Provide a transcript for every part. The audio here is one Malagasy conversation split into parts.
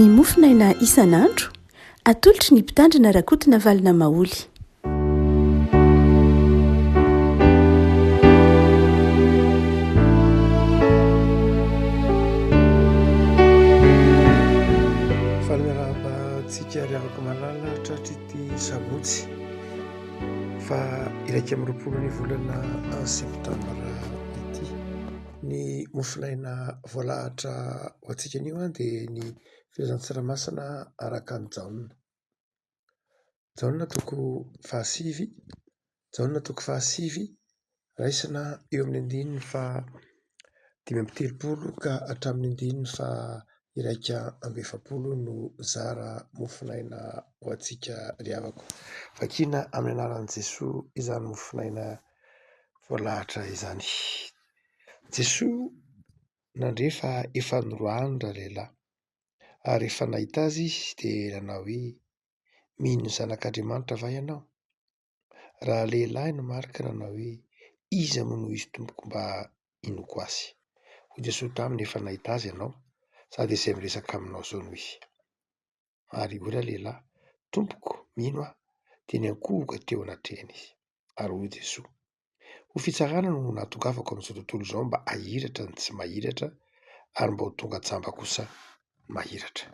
Ny mofonaina isan'andro, atolotry ny Mpitandrina Rakotonavalona Maholy. Faly miarahaba antsika ry havako malala tratr'ity sabotsy faha 21 ny volana septambra ity. Ny mofonaina voalahatra ho antsika anio dia ny filazantsara masina araka an'i Jaona. Jaona toko fahasivy, Jaona toko fahasivy, raisina eo amin'ny andininy faha 35 ka hatramin'ny andininy faha 41 no zara mofonaina ho antsika ry havako. Vakiana amin'ny anaran'i Jesoa izany mofonaina voalahatra izany. Jesoa nandre fa efa noroahiny ralehilahy, ary rehefa nahita azy izy dia nanao hoe: Mino ny Zanak'Andriamanitra va ianao? Ralehilahy no marika nanao hoe: Iza moa no izy tompoko mba hinoako azy? Hoy Jesoa taminy: Efa nahita azy ianao, sady izay miresaka aminao izao no izy. Ary hoy ralehilahy: Tompoko, mino aho. Dia niankohoka teo anatrehany izy. Ary hoy Jesoa: Ho fitsarana no nahatongavako amin'izao tontolo izao mba hahiratra ny tsy mahiratra ary mba ho tonga jamba kosa ny mahiratra.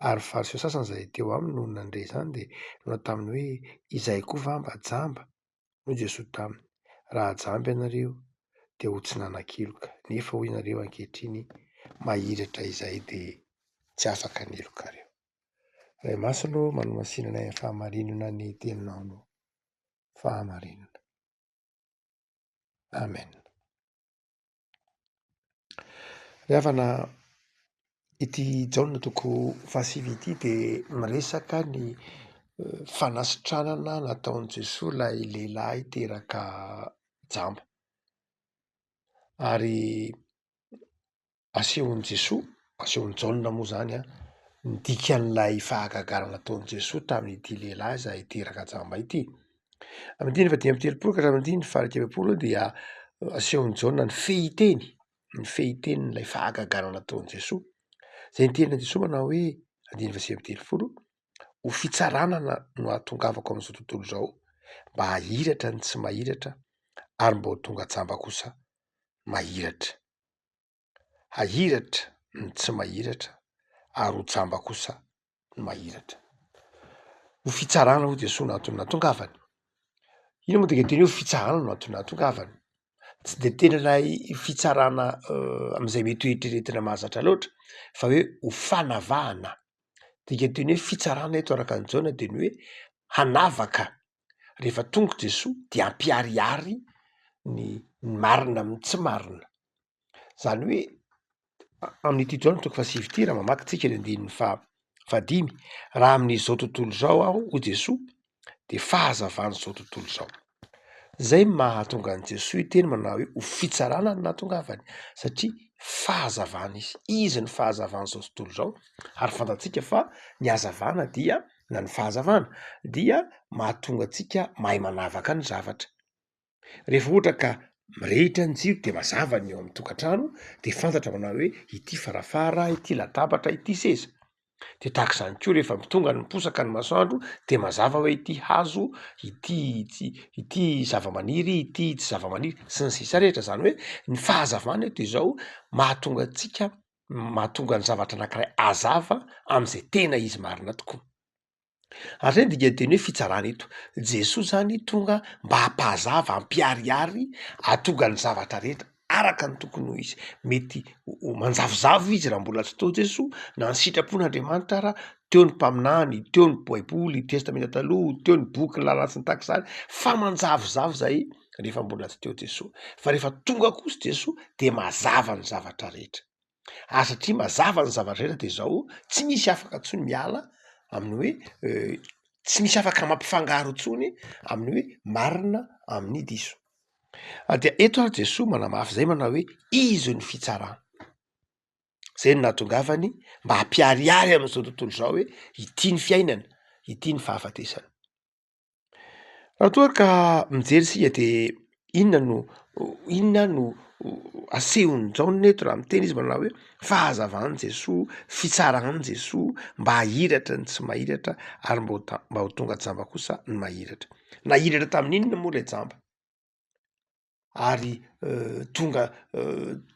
Ary ny Fariseo sasany izay teo aminy nony nandre izany dia nanao taminy hoe, Izahay koa va mba jamba? Hoy Jesoa taminy, Raha jamba ianareo dia ho tsy nanan-keloka, nefa hoy ianareo ankehitriny, Mahiratra izahay dia tsy afaka ny helokareo. Ray Masina ô, manomasina anay amin'ny fahamarinana ny teninao no fahamarinana. Amen. Ry havana, ity Jaona toko fahasivy ity dia miresaka ny fanasitranana nataon'i Jesoa ilay lehilahy teraka jamba. Ary Asehon'i Jesoa, asehon'i Jaona moa izany an, ny dikan'ilay fahagagana nataon'i Jesoa tamin'ity lehilahy izay teraka jamba ity. Amin'ny andininy faha-35 ka hatramin'ny andininy faha-41 dia asehon'i Jaona ny fehiteny, ny fehitenin'ilay fahagagana nataon'i Jesoa, izay nitenin'i Jesoa manao hoe, andininy faha-39, ho fitsarana no hahatongavako amin'izao tontolo izao mba hahiratra ny tsy mahiratra ary mba ho tonga jamba kosa mahiratra. Hahiratra ny tsy mahiratra ary ho jamba kosa ny mahiratra. Ho fitsarana hoy Jesoa no antony nahatongavany. Inona moa dikany teny hoe fitsarana no antony nahatongavany? Tsy de tena ilay fitsarana amin'izay mety ho eritreretina mahazatra loatra fa hoe ho fanavahana. Dikanteny hoe fitsarana eto araka an'i Jaona de ny hoe hanavaka rehefa tonga Jesoa dia hampiharihary ny marina amin'ny tsy marina. Zany hoe amin'ity Jaona toko fahasivy ity raha mamaky tsika ny andininy faha fahadimy, raha amin'izao tontolo izao aho hoy Jesoa de fahazavan'izao tontolo izao. Zay no mahatonga an'i Jesoa hiteny manao hoe ho fitsarana no nahatongavany satria fahazavana izy, izy no fahazavan'izao tontolo izao ary fantatsika fa ny hazavana dia na ny fahazavana dia mahatonga antsika mahay manavaka ny zavatra. Rehefa ohatra ka mirehitra ny jiro de mazava ny eo amin'ny tokantrano de fantatra manao hoe ity farafara, ity latabatra, ity seza. De tahaka izany koa rehefa tonga ny miposaka ny masoandro de mazava hoe ity hazo, ity tsy ity zava-maniry, ity tsy zava-maniry sy ny sisa rehetra. Zany hoe ny fahazavana eto de zao mahatonga antsika mahatonga ny zavatra anankiray hazava am'zay tena izy marina tokoa. Ary zay ny dikan'ny teny hoe fitsarana eto, Jesoa zany tonga mba hampahazava, hampiharihary, hahatonga ny zavatra rehetra araka ny tokony ho izy, mety ho manjavozavo izy raha mbola tsy tao Jesoa na ny sitrapon'Andriamanitra ara, teo ny mpaminany, teo ny baiboly, testamenta taloha, teo ny boky, ny lalàna sy ny tahaka izany fa manjavozavo zay rehefa mbola tsy teo Jesoa, fa rehefa tonga kosa Jesoa de mazava ny zavatra rehetra. Ary satria mazava ny zavatra rehetra de zao, tsy misy afaka ntsony miala amin'ny hoe tsy misy afaka mampifangaro intsony amin'ny hoe marina amin'ny diso. Ary dia eto ary Jesoa manamafy zay manao hoe izy no fitsarana, zay no nahatongavany mba hampiharihary amin'izao tontolo izao hoe ity ny fiainana, ity ny fahafatesana. Raha toa ka mijery isika de inona no inona no asehon'i Jaona eto raha miteny izy manao hoe fahazavan'i Jesoa, fitsaran'i Jesoa mba hahiratra ny tsy mahiratra ary mba ho ta- mba ho tonga jamba kosa ny mahiratra. Nahiratra tamin'inona moa ilay jamba? Ary tonga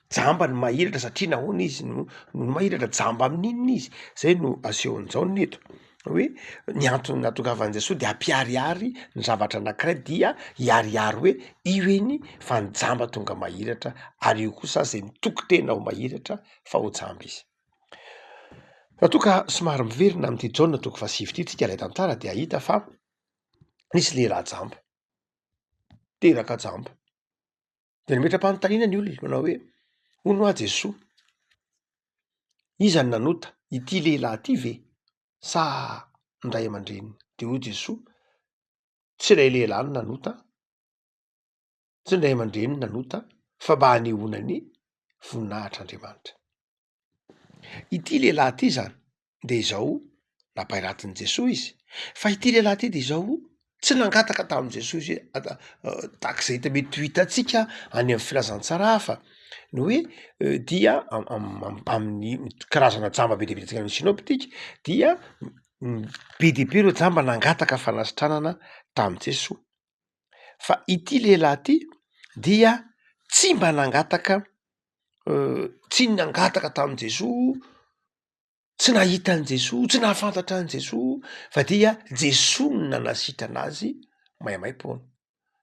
jamba ny mahiratra satria nahoana izy no no mahiratra? Jamba amin'inona izy? Zay no asehon'i Jaona eto hoe ny antony nahatongavan'i Jesoa de hampiharihary ny zavatra anankiray dia hiharihary hoe io eny fa ny jamba tonga mahiratra ary io kosa zay mitoky tena ho mahiratra fa ho jamba izy. Raha toa ka somary miverina amin'ity Jaona toko fahasivy ity tsika ilay tantara dia hahita fa nisy lehilahy jamba, teraka jamba. De nametra-panontaniana ny olona manao hoe hono hoa Jesoa, iza no nanota, ity lehilahy ity ve sa ny ray aman-dreniny? De hoy Jesoa, tsy ilay lehilahy no nanota, tsy ny ray aman-dreniny nanota fa mba hanehoana ny voninahitr'Andriamanitra. Ity lehilahy ity zany de izao nampairatin'i Jesoa izy, fa ity lehilahy ity de izao tsy nangataka tamin'i Jesoa izy hoe tahaka izay hita mety ho hitantsika any amin'ny filazantsara hafa ny hoe dia amin'ny karazana jamba be dia be hitantsika any amin'ny synoptika dia be dia be ireo jamba nangataka fanasitranana tamin'i Jesoa, fa ity lehilahy ity dia tsy mba nangataka tsy nangataka tamin'i Jesoa, tsy nahita an'i Jesoa, tsy nahafantatra an'i Jesoa fa dia Jesoa no nanasitrana azy maimaimpoana.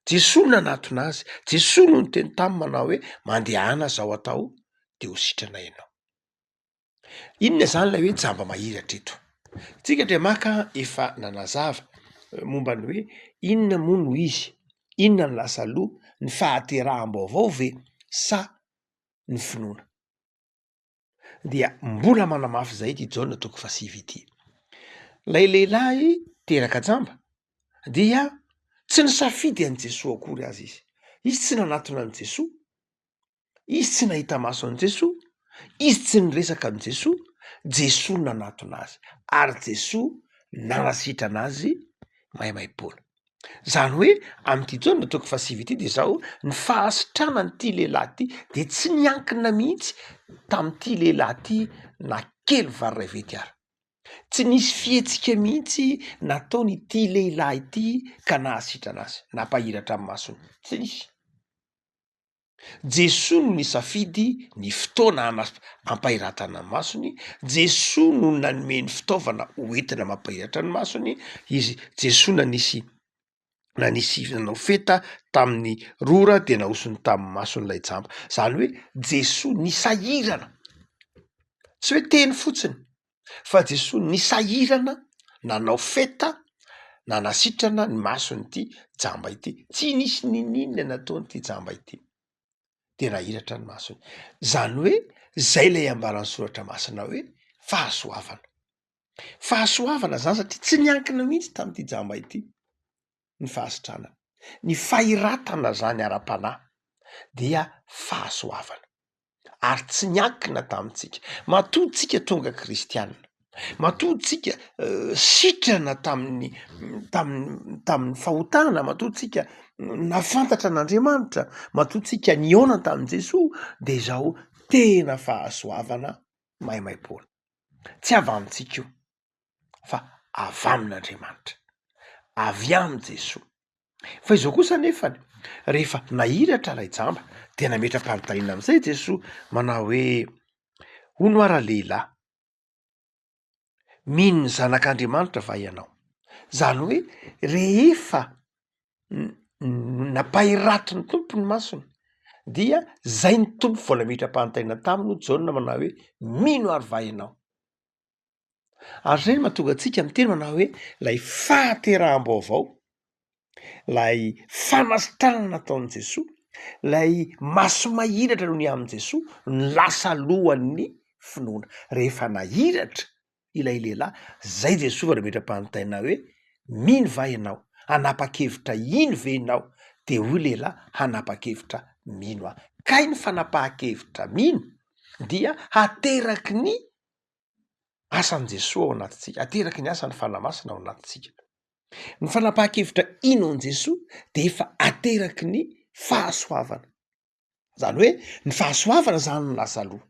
Jesoa no nanatona azy, Jesoa no niteny taminy manao hoe mandehana zao atao de ho sitrana ianao. Inona zany lay hoe jamba mahiratra eto? Tsika ndray maka efa nanazava momba ny hoe inona moa no izy, inona no lasa aloha, ny fahateraham-baovao ve sa ny finoana? Dia mbola manamafy izay ity Jaona toko fahasivy ity. Ilay lehilahy teraka jamba dia tsy nisafidy an'i Jesoa akory aza izy. Izy tsy nanatona an'i Jesoa, izy tsy nahita maso an'i Jesoa, izy tsy niresaka amin'i Jesoa, Jesoa no nanatona azy ary Jesoa nanasitrana azy maimaimpoana. Zany hoe amin'ity Jaona toko fahasivy ity de zao, ny fahasitranan'ity lehilahy ity de tsy niankina mihitsy tamin'ity lehilahy ity na kely variraiventy ara. Tsy nisy fihetsika mihitsy nataon'ity lehilahy ity ka nahasitrana azy, nampahiratra ny masony, tsy nisy. Jesoa no nisafidy ny fotoana hampahiratana ny masony, Jesoa no nanome ny fitaovana ho entina mampahiratra ny masony, izy Jesoa nanisy nanisy nanao feta tamin'ny rora de nahosony tamin'ny mason'ilay jamba, zany hoe Jesoa nisahirana, tsy hoe teny fotsiny fa Jesoa nisahirana nanao feta nanasitrana ny mason'ity jamba ity, tsy nisy niniana nataon'ity jamba ity de nahiratra ny masony, zany hoe zay lay ambaran'ny soratra masina hoe fahasoavana, fahasoavana zany satria tsy niankina mihitsy tamin'ity jamba ity ny fahasitranana, ny fahiratana zany ara-panahy dia fahasoavana. ary tsy niankina tamintsika. Matoa tsika tonga kristiana, matoa tsika sitrana tamin'ny tamin'ny tamin'ny fahotana, matoa tsika nahafantatra an'Andriamanitra, matoa tsika nihaona tamin'i Jesoa de zao tena fahasoavana maimaimpoana. Tsy avy amintsika io fa avy amin'Andriamanitra, avy amin'i Jesoa. Fa izao kosa anefany, rehefa nahiratra ilay jamba dia nametra-panontaniana amin'izay Jesoa manao hoe, hono hoa ralehilahy, mino ny zanak'Andriamanitra va ianao? Zany hoe rehefa nampahiratin'ny Tompo ny masony dia zay ny Tompo vao nametra-panontaniana taminy hoy Jaona manao hoe, mino ary va ianao? Ary zay no mahatonga antsika miteny manao hoe lay fahateraham-baovao, lay fanasitranana nataon'i Jesoa, lay maso mahiratra noho ny amin'i Jesoa no lasa alohan'ny finoana. Rehefa nahiratra ilay lehilahy, zay Jesoa vao nametra-panontaniana hoe mino va ianao? Hanapa-kevitra hino ve ianao? De hoy lehilahy, hanapa-kevitra mino aho. Kay ny fanapahan-kevitra mino dia hateraky ny asan'i Jesoa ao anatintsika, ateraky ny asan'ny Fanahy Masina ao anatintsika. Ny fanapahan-kevitra hino an'i Jesoa de efa ateraky ny fahasoavana. Zany hoe ny fahasoavana zany no lasa aloha.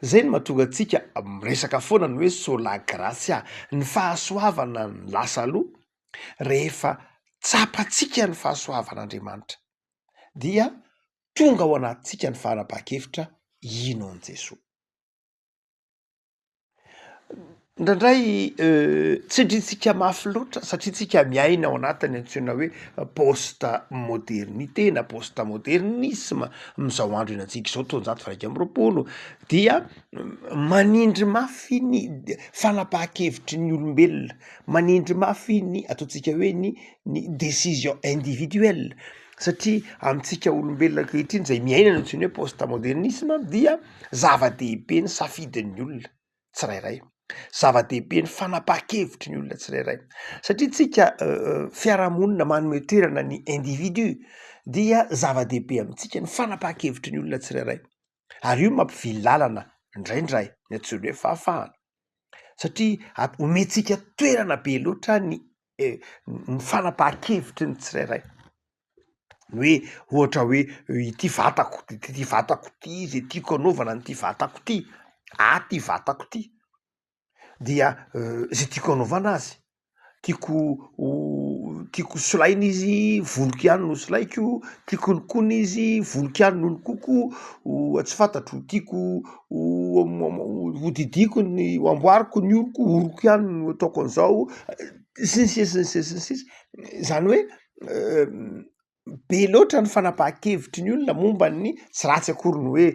Zay no mahatonga antsika miresaka foana ny hoe sola gratia, ny fahasoavana no lasa aloha, rehefa tsapantsika ny fahasoavan'Andriamanitra dia tonga ao anatintsika ny fahanapahan-kevitra hino an'i Jesoa. Indraindray tsindrintsika mafy loatra satria tsika miaina ao anatin'ny antsoina hoe post modernité na post modernisme am'zao andro iainantsika izao taonjato faha-iraika amby roapolo dia manindry mafy ny fanapahan-kevitry ny olombelona, manindry mafy ny ataontsika hoe ny ny décision individuelle satria amintsika olombelona ankehitriny zay miaina ny antsoina hoe post modernisme dia zava-dehibe ny safidin'ny olona tsirairay, zava-dehibe ny fanapahan-kevitry ny olona tsirairay satria tsika fiarahamonina manome toerana ny individu dia zava-dehibe amintsika ny fanapahan-kevitry ny olona tsirairay ary io mampivily lalana indraindray ny antsoina hoe fahafahana satria omentsika toerana be loatra ny ny fanapahan-kevitry ny tsirairay. Ny hoe ohatra hoe ity vatako, ity vatako ity zay tiako anaovana an'ity vatako ity, ahy ty vatako ty, dia zay tiako anaovana azy, tiako ho tiako solaina izy voloko ihany no solaiko, tiako lokoina izy voloko ihany no lokoiko, tsy fantatro, tiako ho ho didiako ny ho amboariko ny oroko, oroko ihany no ataoko an'izao, sy ny sisa sy ny sisa sy ny sisa, zany hoe be loatra ny fanapahan-kevitry ny olona momba ny tsy ratsy akory ny hoe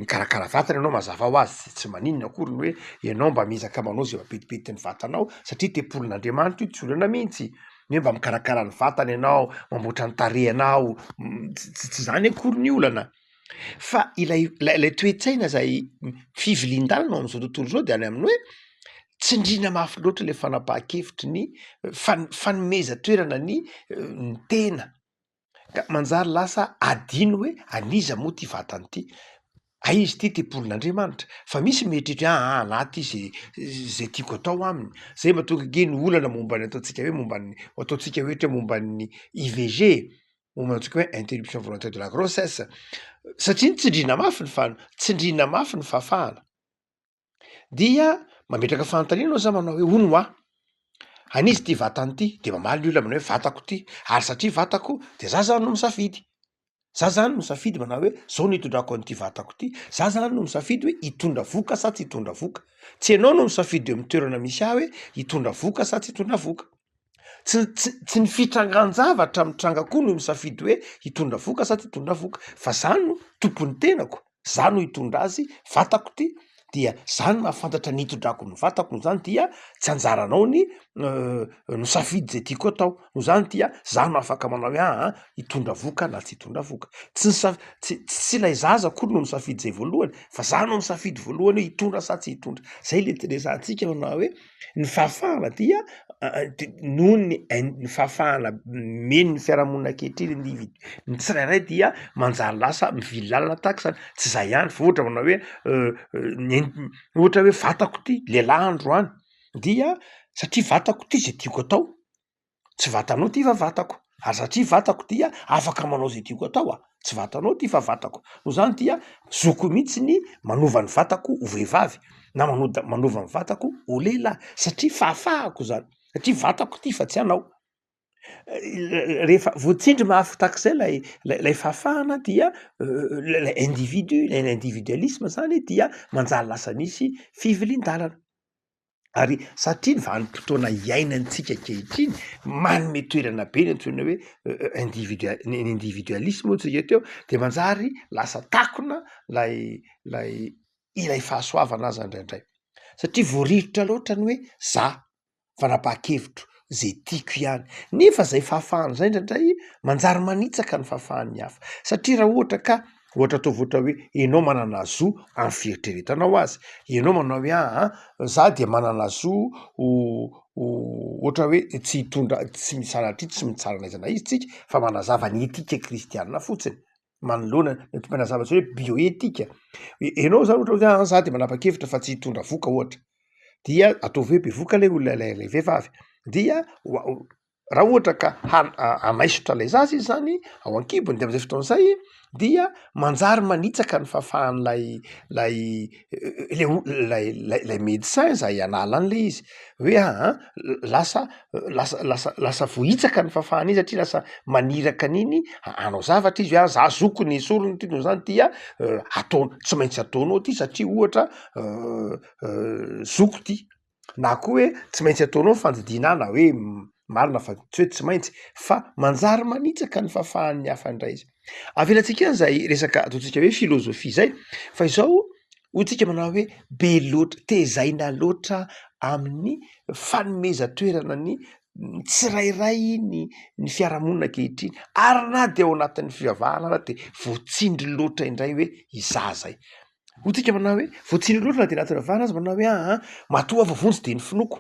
mikarakara vatana ianao mazava ho azy, tsy maninona akory ny hoe ianao mba miezaka manao zay mampetipety ny vatanao satria tempolin'Andriamanitra io tsy olana mihitsy, ny hoe mba mikarakara ny vatana ianao, mamboatra ny tarehinao, tsy tsy zany akory ny olana fa ilay ilay toe-tsaina zay fivilian-dalana ao am'zao tontolo zao de any amin'ny hoe tsindriana mafy loatra le fanapahan-kevitry ny fan- fanomezan-toerana ny ny tena ka manjary lasa adino hoe an'iza moa ty vatana ity, hay izy ity tempolin'Andriamanitra fa misy mieritreritra hoe aa anah ty ze zay tiako atao aminy, zay mahatonga ange ny olana momba ny ataontsika hoe momba ny ataontsika hoe ohatra hoe momba ny IVG momba ny antsoiko hoe interruption volontaire de la grossesse satria ny tsindriana mafy ny fan- tsindriana mafy ny fahafahana. Dia mametraka fanontaniana anao za manao hoe hono hoa, an'iza ity vatana ity? De mamaly ny olona manao hoe vatako ity, ary satria vatako de za zany no misafidy, za zany no misafidy manao hoe zao no hitondrako an'ity vatako ity, za zany no misafidy hoe hitondra vohoka sa tsy hitondra vohoka, tsy ianao no misafidy eo amin'ny toerana misy ahy hoe hitondra vohoka sa tsy hitondra vohoka, tsy tsy tsy ny fitrangan-javatra mitranga koa no misafidy hoe hitondra vohoka sa tsy hitondra vohoka fa za no tompon'ny tenako. za no hitondra azy, vatako ty, dia za no mahafantatra ny hitondrako ny vatako noho zany dia tsy anjaranao ny misafidy zay tiako atao, noho zany dia za no afaka manao hoe aa hitondra vohoka na tsy hitondra vohoka, tsy ny sa- tsy tsy ilay zaza akory no misafidy zay voalohany fa za no misafidy voalohany hoe hitondra sa tsy hitondra, zay le resahantsika manao hoe Ny fahafahana dia noho ny ny fahafahana omen'ny fiarahamonina ankehitriny ny ny tsirairay dia manjary lasa mivily lalana tahaka izany, tsy zay ihany fa ohatra manao hoe ny ohatra hoe vatako ty lehilahy androany dia satria vatako ty zay tiako atao Tsy vatanao ty fa vatako, ary satria vatako dia afaka manao zay tiako atao aho, tsy vatanao ty fa vatako, noho zany dia zoko mihitsy ny manova ny vatako ho vehivavy na manoda- manova ny vatako ho lehilahy satria fahafahako zany, satria vatako ty fa tsy anao, rehefa voatsindry mafy tahak'izay lay lay fahafahana dia lay individu lay individualisme zany dia manjary lasa misy fivilian-dalana. Ary satria ny vanim-potoana iainantsika ankehitriny manome toerana be ny antsoina hoe individua- ny individualisme hoy tsika teo de manjary lasa takona lay lay ilay fahasoavana aza indraindray satria voarirotra loatra ny hoe za fanapahan-kevitro zay tiako ihany nefa zay fahafahana zay indraindray manjary manitsaka ny fahafahan'ny hafa satria raha ohatra ka Ohatra ataovy ohatra hoe ianao manana zo amin'ny fieritreretanao azy, ianao manao hoe aa za dia manana zo ho ho ohatra hoe tsy hitondra tsy sanatria tsy mitsara na iza na iza tsika fa manazava ny etika kristianina fotsiny manoloana ny manazava zao hoe bioetika, ianao zany ohatra hoe aa za de manapa-kevitra fa tsy hitondra vohoka ohatra, dia ataovy hoe bevohoka lay olona lay lay vehivavy dia. Raha ohatra ka hanaisotra ilay zaza izy zany ao an-kibony de am'zay fotoana zay dia manjary manitsaka ny fahafahan'lay lay le o- lay lay lay médecin zay hanala an'le izy hoe aa lasa lasa lasa lasa voahitsaka ny fahafahana izy satria lasa maniraka an'iny hanao zavatra izy hoe ah za zokiny esoriny ty noho zany dia atao tsy maintsy ataonao ty satria ohatra zoko ty. Na koa hoe tsy maintsy ataonao ny fandidiana ahy na hoe marina fa tsy hoe tsy maintsy fa manjary manitsaka ny fahafahan'ny hafa indray izy. Avelantsika any zay resaka ataontsika hoe filôzôfia zay fa izao hoy tsika manao hoe be loatra, tezaina loatra amin'ny fanomezan-toerana ny tsirairay ny ny fiarahamonina ankehitriny ary na de ao anatin'ny fivavahana ara de voatsindry loatra indray hoe izaho zay. Hoy tsika manao hoe voatsindry loatra na de anaty fivavahana aza manao hoe aa matoa aho voavonjy de ny finoako,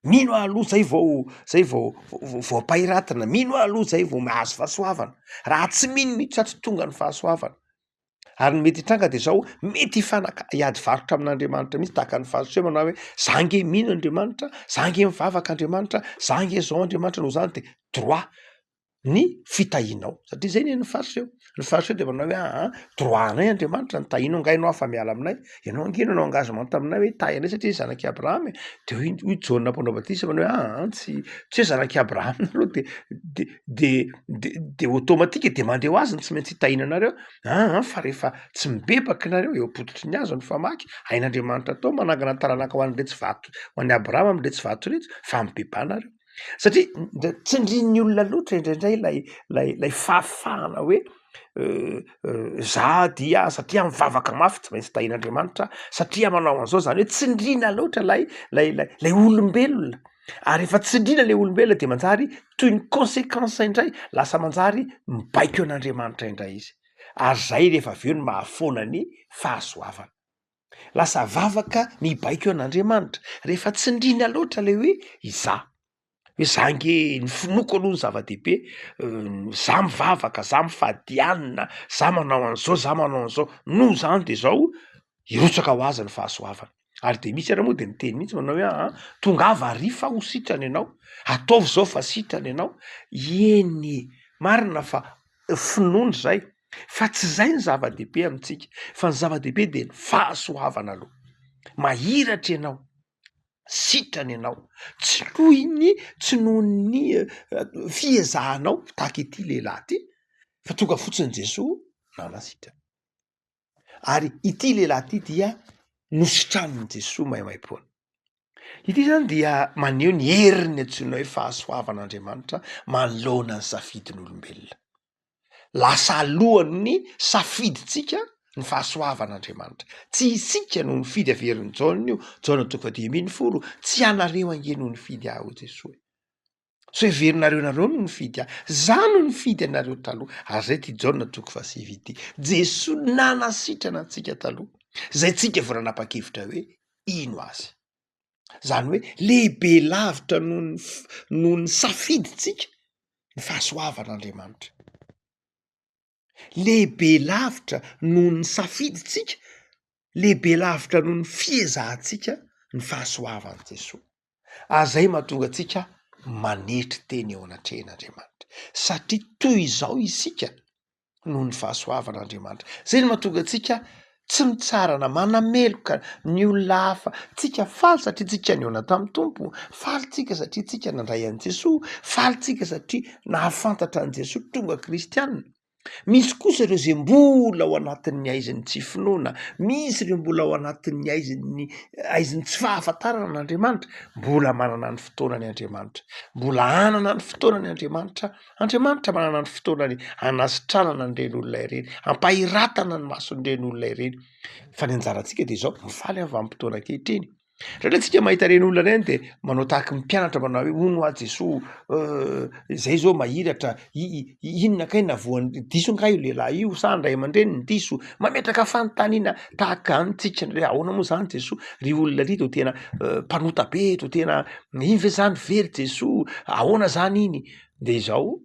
mino aho aloha zay vao zay vao vao ampahiratina, mino aho aloha zay vao mahazo fahasoavana, raha tsy mino mihitsy aho tsy tonga ny fahasoavana, ary ny mety hitranga de zao mety hifanaka- hiady varotra amin'Andriamanitra mihitsy tahaka ny fariseo manao hoe za nge mino Andriamanitra, za nge mivavaka Andriamanitra, za nge zao Andriamanitra noho zany de droit. ny fitahianao satria zay anie ny fariseo, ny fariseo de manao hoe aa droit anay Andriamanitra ny tahianao nga ianao afa miala aminay, ianao ange nanao engagement taminay hoe hitahy anay satria zanak'i Abrahama e, de hoy hoy Jaona mpanao batisa manao hoe aa tsy tsy hoe zanak'i Abrahama nareo de de de de de automatique de mandeha ho azy ny tsy maintsy hitahiana anareo, aa fa rehefa tsy mibebaka nareo eo am-pototry ny hazo ny famaky, hain'Andriamanitra atao manangana taranaka ho an'iretsy vato ho an'i Abrahama amin'iretsy vato iretsy fa mibebaha nareo. Satria ndra- tsindrin'ny olona loatra indraindray lay lay lay fahafahana hoe za dia satria mivavaka mafy tsy maintsy tahian'Andriamanitra satria manao an'izao, zany hoe tsindrina loatra lay lay lay lay olombelona, ary rehefa tsindrina le olombelona de manjary toy ny conséquence indray, lasa manjary mibaiko an'Andriamanitra indray izy, ary zay rehefa avy eo no mahafoana ny fahasoavana. Lasa vavaka mibaiko an'Andriamanitra rehefa tsindrina loatra le hoe izaho, hoe za nge ny finoako aloha no zava-dehibe, za mivavaka, za mifady hanina, za manao an'izao, za manao an'izao, noho zany de zao hirotsaka ho azy ny fahasoavana, ary de misy ary moa de miteny mihitsy manao hoe aa tongava ary fa ho sitrana ianao, ataovy zao fa sitrana ianao, eny e, marina fa finoana izay fa tsy izay ny zava-dehibe amintsika fa ny zava-dehibe de ny fahasoavana aloha, mahiratra ianao, sitrana ianao, tsy noho ny tsy noho ny fiezahanao tahaka ity lehilahy ity fa tonga fotsiny Jesoa nanasitrana, ary ity lehilahy ity dia nositranin'i Jesoa maimaimpoana. Ity zany dia maneho ny herin'ny antsoina hoe fahasoavan'Andriamanitra manoloana ny safidin'olombelona. Lasa alohan'ny safidintsika ny fahasoavan'Andriamanitra. Tsy isika no nifidy averin'i Jaona io, Jaona toko fahadimy ambin'ny folo, tsy ianareo ange no nifidy ahy hoy Jesoa e. Tsy hoe heverinareo nareo no nifidy ahy, za no nifidy anareo taloha, ary zay ty Jaona toko fahasivy ity, Jesoa nanasitrana antsika taloha, zay tsika vao nanapa-kevitra hoe hino azy, zany hoe lehibe lavitra noho ny f- noho ny safidintsika ny fahasoavan'Andriamanitra, lehibe lavitra noho ny safidintsika, lehibe lavitra noho ny fiezahantsika ny fahasoavan'i Jesoa. Ary zay mahatonga antsika manetry tena eo anatrehan'Andriamanitra, satria toy izao isika noho ny fahasoavan'Andriamanitra. Zay no mahatonga antsika tsy mitsara na manameloka ny olona hafa, tsika faly satria tsika nihaona tamin'ny Tompo, faly tsika satria tsika nandray an'i Jesoa, faly tsika satria nahafantatra an'i Jesoa tonga kristianina. Misy kosa ireo izay mbola ao anatin'ny haizin'ny tsy finoana, misy ireo mbola ao anatin'ny haizin'ny haizin'ny tsy fahafantarana an'Andriamanitra, mbola manana ny fotoanany Andriamanitra, mbola hanana ny fotoanany Andriamanitra, Andriamanitra manana ny fotoanany hanasitranana an'ireny olona ireny, hampahiratana ny mason'ireny olona ireny, fa ny anjarantsika de izao, mifaly aho vanim-potoana ankehitriny. Indraindray tsika mahita ireny olona ireny de manao tahaky ny mpianatra manao hoe hono hoa Jesoa zay zao mahiratra inona kay navoan'ny diso nga io lehilahy io sa ny ray aman-dreniny diso? Mametraka fanontaniana tahaka antsika hoe ahoana moa zany Jesoa? Ry olona ry to tena mpanota be, to tena iny ve zany very Jesoa? Ahoana zany iny? De izao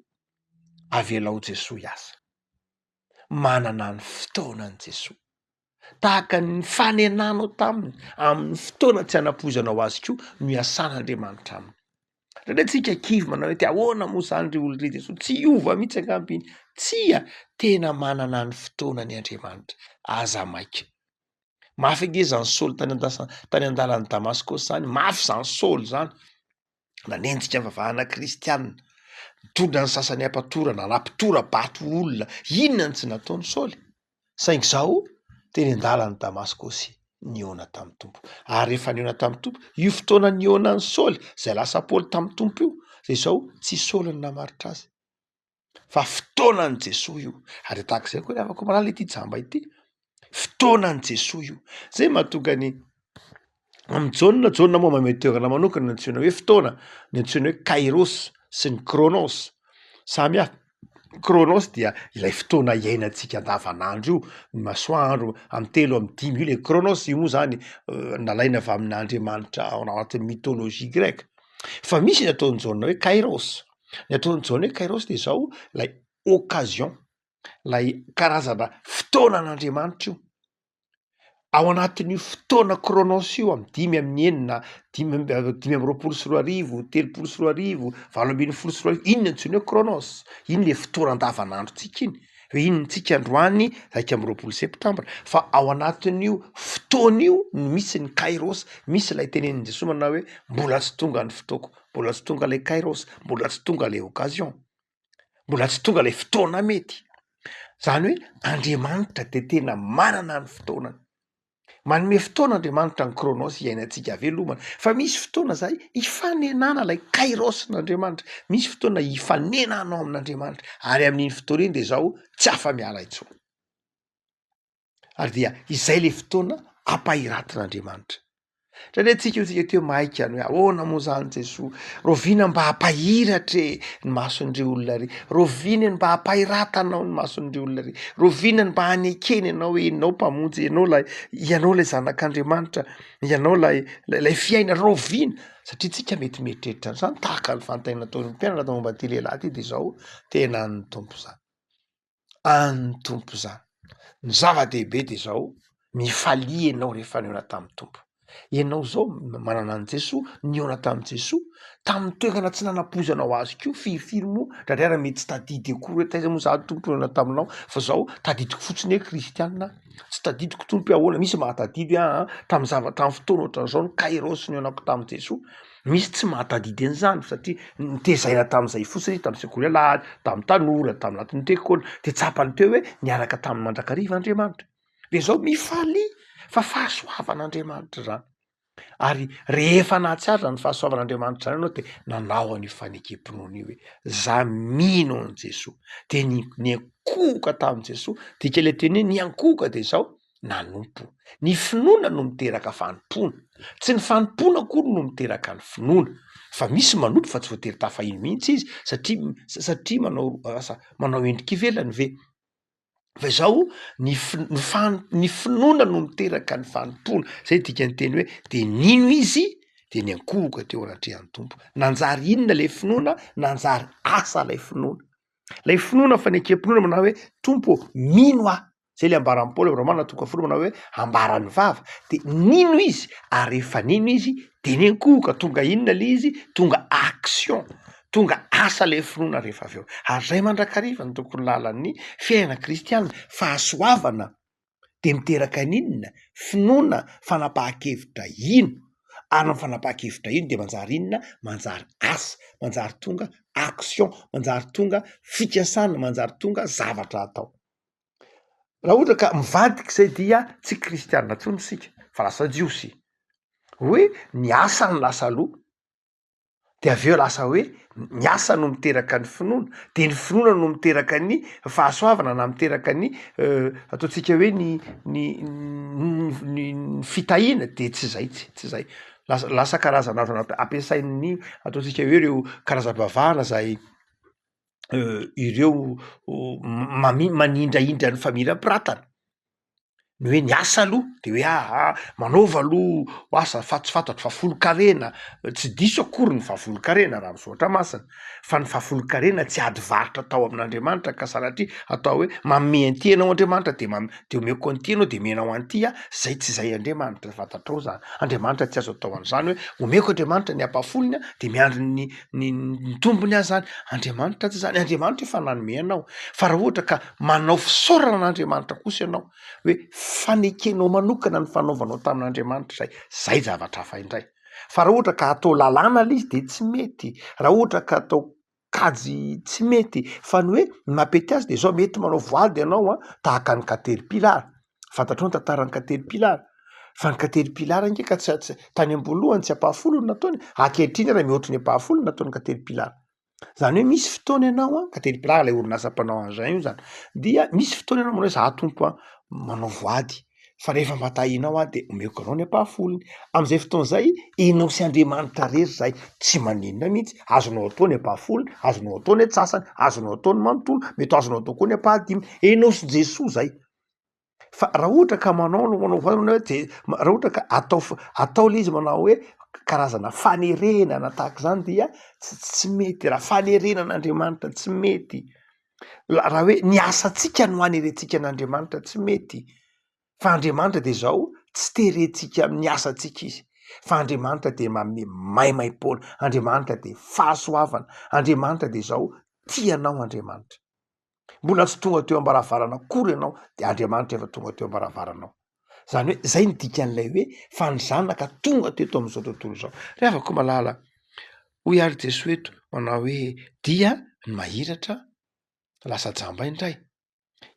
avelao Jesoa hiasa, manana ny fotoanany Jesoa. Tahaka ny nifanenanao taminy amin'ny fotoana tsy hanampoizanao azy koa no iasan'Andriamanitra aminy. Indraindray tsika kivy manao hoe de ahoana moa zany ry olona ry Jesoa, tsy hiova mihitsy angamba iny. Tsia, tena manana ny fotoanany Andriamanitra, aza maika. Mafy ange zany Saoly tany an-dasa- tany an-dalan'i Damaskosy zany, mafy zany Saoly zany, nanenjika ny fivavahana kristianina, nitondra ny sasany hampatorana, nampitora-bato olona, inona no tsy nataon'i Saoly? Saingy izao, teny an-dalan'i Damaskosy, nihaona tamin'ny Tompo. Ary rehefa nihaona tamin'ny Tompo, io fotoana nihaonan'i Saoly, izay lasa Paoly tamin'ny Tompo io, dia izao, tsy Saoly no namaritra azy, fa fotoanan'i Jesoa io. Ary dia tahaka izay koa ry havako malala ity jamba ity, fotoanan'i Jesoa io. Izay no mahatonga ny Amin'i Jaona, Jaona moa manome toerana manokana ny antsoina hoe fotoana, ny antsoina hoe kairos sy ny kronos, samy hafa. Kronos dia ilay fotoana iainantsika andavanandro io, ny masoandro amin'ny telo amin'ny dimy, io le kronos, io moa zany nalaina avy amin'Andriamanitra ao anatin'ny mythologie grecque. Fa misy ny ataon'i Jaona hoe kairos, ny ataon'i Jaona hoe kairos de zao lay occasion, lay karazana fotoanan'Andriamanitra io. Ao anatin'io fotoana chronos io amin'ny dimy amin'ny enina, dimy amby 2025, 2030, 2018, iny no antsoina hoe chronos, iny le fotoana andavanandrontsika iny, hoe iny tsika androany 21 septambra, fa ao anatin'io fotoana io no misy ny kairos, misy ilay tenenin'i Jesoa manao hoe mbola tsy tonga ny fotoako, mbola tsy tonga ilay kairos, mbola tsy tonga ilay occasion. mbola tsy tonga lay fotoana mety, zany hoe Andriamanitra de tena manana ny fotoanany, manome fotoana Andriamanitra ny chronos iainantsika havelomana, fa misy fotoana zay ifanenana lay kairos-n'Andriamanitra, misy fotoana ifanenanao amin'Andriamanitra ary amin'iny fotoana iny de zao tsy afa-miala intsony. Ary dia izay le fotoana ampahiratin'Andriamanitra. Indraindray tsika hoy tsika teo maika ny hoe ahoana moa zany Jesoa, rahoviana mba hampahiratra e ny mason'ireo olona re, rahoviana mba hampahiratanao ny mason'ireo olona re, rahoviana mba hanekeny ianao hoe ianao mpamonjy, ianao lay ianao lay zanak'Andriamanitra, ianao lay lay fiainana, rahoviana? Satria tsika mety mieritreritra an'izany tahaka ny fanontaniana nataon'ny mpianatra momba ity lehilahy ity de zao, tena an'ny Tompo zany. an'ny Tompo izany. Ny zava-dehibe de zao, mifalia ianao rehefa nihaona tamin'ny Tompo. Ianao zao manana an'i Jesoa, nihaona tamin'i Jesoa, tamin'ny toerana tsy nanampoizanao azy koa, firifiry moa, indraindray ary mety tsy tadidy akory hoe taiza moa za Tompo nihaona taminao, fa zao tadidiko fotsiny hoe kristianina aho, tsy tadidiko Tompo hoe ahoana, misy mahatadidy hoe aa tamin'ny zava- tamin'ny fotoana ohatran'izao ny kairos nihaonako tamin'i Jesoa, Misy tsy mahatadidy an'izany satria notezaina tamin'izay fotsiny izy, tamin'ny sekoly alahady, tamin'ny tanora, tamin'ny anatin'ny tekôly, de tsapany teo hoe niaraka taminy mandrakariva Andriamanitra. De zao mifalia fa fahasoavan'Andriamanitra zany, ary rehefa nahatsiaro zany fahasoavan'Andriamanitra zany ianao de nanao an'io fanekem-pinoana io hoe za mino an'i Jesoa, de ni- niankohoka tamin'i Jesoa, dika le teny hoe niankohoka de zao nanompo. Ny finoana no miteraka fanompoana. Tsy ny fanompoana akory no miteraka ny finoana. Fa misy manompo fa tsy voatery tafahiny mihitsy izy satria satria manao asa manao endrika ivelany ve? Fa izao ny fi- ny fan- ny finoana no miteraka ny fanompoana. Zay dikan'ny teny hoe de nino izy de niankohoka teo anatrehan'ny Tompo. Nanjary inona le finoana? Nanjary asa lay finoana. Lay finoana fanekem-pinoana manao hoe Tompo ô, mino aho. Zay le ambaran'i Paoly ao Romana toko fahafolo manao hoe ambaran'ny vava de nino izy ary rehefa nino izy de niankohoka, tonga inona le izy? Tonga action, tonga asa le finoana rehefa avy eo, ary zay mandrakariva no tokony lalan'ny fiainana kristiana, fahasoavana de miteraka n'inona? Finoana, fanapahan-kevitra hino, ary ny fanapahan-kevitra hino de manjary inona? Manjary asa, manjary tonga action, manjary tonga fikasana, manjary tonga zavatra atao. Raha ohatra ka mivadika izay dia tsy kristianina intsony isika fa lasa jiosy, hoe ny asa no lasa aloha de avy eo lasa hoe ny asa no miteraka ny finoana, de ny finoana no miteraka ny fahasoavana na miteraka ny ataontsika hoe ny ny ny fitahiana de tsy zay tsy tsy zay, lasa lasa karazana ampiasain'ny ataontsika hoe ireo karazam-pivavahana zay ireo mami- manindrahindra ny famirapiratana. Ny hoe ny asa aloha de hoe aa manaova aloha asa fa tsy fantatro fahafolonkarena, tsy diso akory ny fahafolonkarena raha ny soratra masina, fa ny fahafolonkarena tsy ady varotra atao amin'Andriamanitra ka sanatria atao hoe manome an'ity ianao Andriamanitra de man- de omeko an'ity ianao de omenao an'ity aho, zay tsy zay Andriamanitra fantatrao zany, Andriamanitra tsy azo atao an'zany hoe omeko Andriamanitra ny ampahafolony a de miandry ny ny ny tombony aho zany, Andriamanitra tsy zany, Andriamanitra efa nanome anao, fa raha ohatra ka manao fisaorana an'Andriamanitra kosa ianao hoe fanekenao manokana ny fanaovanao tamin'Andriamanitra zay, zay zavatra hafa indray, fa raha ohatra ka atao lalàna le izy de tsy mety, raha ohatra ka atao kajy tsy mety, fa ny hoe ny mampety azy de zao mety manao voady ianao an tahaka ny caterpillar, fantatrao ny tantaran'ny caterpillar? Fa ny caterpillar ange ka tsy tsy tany am-boalohany tsy ampahafolo no nataony, ankehitriny ary mihoatry ny ampahafolo no nataon'ny caterpillar. Zany hoe misy fotoana ianao an, caterpillar lay orinasa mpanao engin io zany, dia misy fotoana ianao manao hoe za tompo an manao voady fa rehefa mba tahianao aho de omeko anao ny ampahafolony, am'zay fotoana zay enao sy Andriamanitra rery zay, tsy maninona mihitsy, azonao atao ny ampahafolony, azonao atao ny antsasany, azonao atao ny manontolo, mety ho azonao atao koa ny ampahadimy, enao sy Jesoa zay. Fa raha ohatra ka manao no manao voady hoe de raha ohatra ka atao atao le izy manao hoe karazana fanerena na tahaka izany dia tsy tsy mety, raha fanerena an'Andriamanitra tsy mety, raha hoe ny asantsika no hanerentsika an'Andriamanitra tsy mety, fa Andriamanitra de zao tsy terentsika amin'ny asantsika izy, fa Andriamanitra de manome maimaimpoana, Andriamanitra de fahasoavana, Andriamanitra de zao tia anao Andriamanitra. Mbola tsy tonga teo am-baravarana akory ianao de Andriamanitra efa tonga teo am-baravaranao. Zany hoe zay ny dikan'ilay hoe fa ny zanaka tonga teto amin'izao tontolo izao. Ry havako malala, hoy ary Jesoa eto manao hoe dia ny mahiratra lasa jamba indray.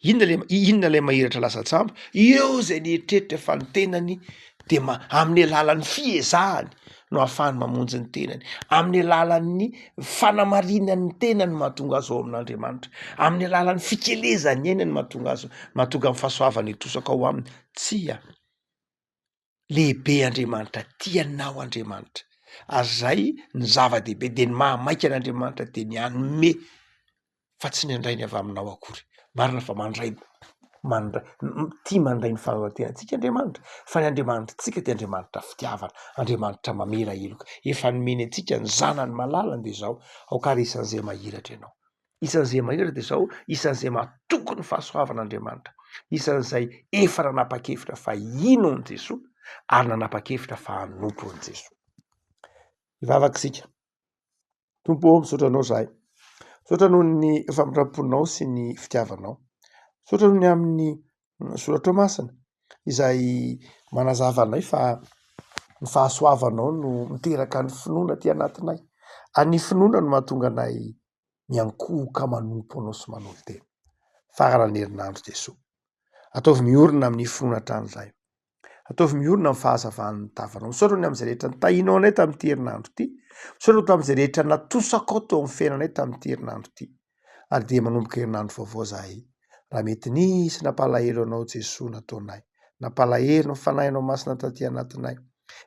Inona le inona ilay mahiratra lasa jamba? Eo zay nieritreritra fa ny tenany de ma- amin'ny alalan'ny fiezahany no ahafahany mamonjy ny tenany, amin'ny alalan'ny fanamarinany ny tenany no mahatonga azy ao amin'Andriamanitra, amin'ny alalan'ny fikelezany aina no mahatonga azy, mahatonga ny fahasoavana hitosaka ao aminy. Tsia, lehibe Andriamanitra, tia anao Andriamanitra, ary zay ny zava-dehibe de ny mahamaika an'Andriamanitra de ny hanome fa tsy ny handray ny avy aminao akory. Marina fa mandray, mandray, tia mandray ny fanaovan-tenantsika Andriamanitra, fa ny Andriamanitritsika dia Andriamanitra fitiavana, Andriamanitra mamela heloka. Efa nomeny antsika ny zanany malalany dia izao, aoka ary isan'izay mahiratra ianao. Isan'izay mahiratra dia izao, isan'izay matoky ny fahasoavan'Andriamanitra, isan'izay efa nanapa-kevitra fa hino an'i Jesoa ary nanapa-kevitra fa hanompo an'i Jesoa. Hivavaka isika. Tompo ô, misaotra Anao izahay. Misaotra noho ny famindram-ponao sy ny fitiavanao. Misaotra noho ny amin'ny soratrao masina izay manazava anay fa ny fahasoavanao no miteraka ny finoana aty anatinay ary ny finoana no mahatonga anay miankohoka manompo Anao sy manolo-tena. Faran'ny herinandro Jesoa. Ataovy miorina amin'ny finoana hatrany izahay. Ataovy miorina amin'ny fahazavan'ny tavanao. Misaotra ny amin'izay rehetra nitahianao anay tamin'ity herinandro ity. Misaotra tamin'izay rehetra natosakao teo amin'ny fiainanay tamin'ity herinandro ity. Ary dia manomboka herinandro vaovao izahay. Raha mety nisy nampalahelo anao Jesoa nataonay, nampalahelo ny Fanahinao Masina taty anatinay,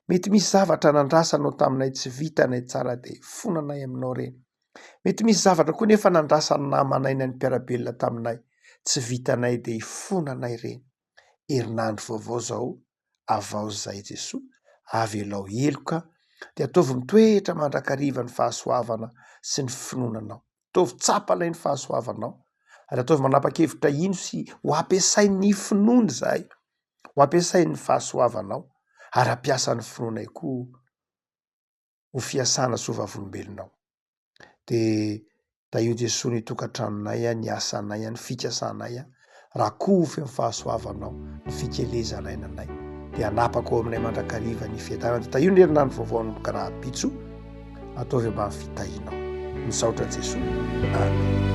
mety misy zavatra nandrasanao taminay tsy vitanay tsara dia ifonanay aminao ireny. Mety misy zavatra koa nefa nandrasan'ny namanay na ny mpiara-belona taminay tsy vitanay dia ifonanay ireny. Herinandro vaovao zao, avaozy zahay Jesoa, avelao heloka dia ataovy mitoetra mandrakariva ny fahasoavana sy ny finoana anao. Ataovy tsapanay ny fahasoavanao ary ataovy manapa-kevitra hino sy ho ampiasain'ny finoana izahay, ho ampiasain'ny fahasoavanao ary hampiasa ny finoanay koa. ho fiasana sy ho vavolombelonao. De tahio Jesoa ny tokantranonay, ny asanay, ny fikasanay, rakofy amin'ny fahasoavanao ny fikelezan'ainanay, de hanapaka ao aminay mandrakariva ny fiadanana. De tahio ny herinandro vaovao hanomboka rahampitso, ataovy ambany fitahianao. Misaotra Jesoa. Amen.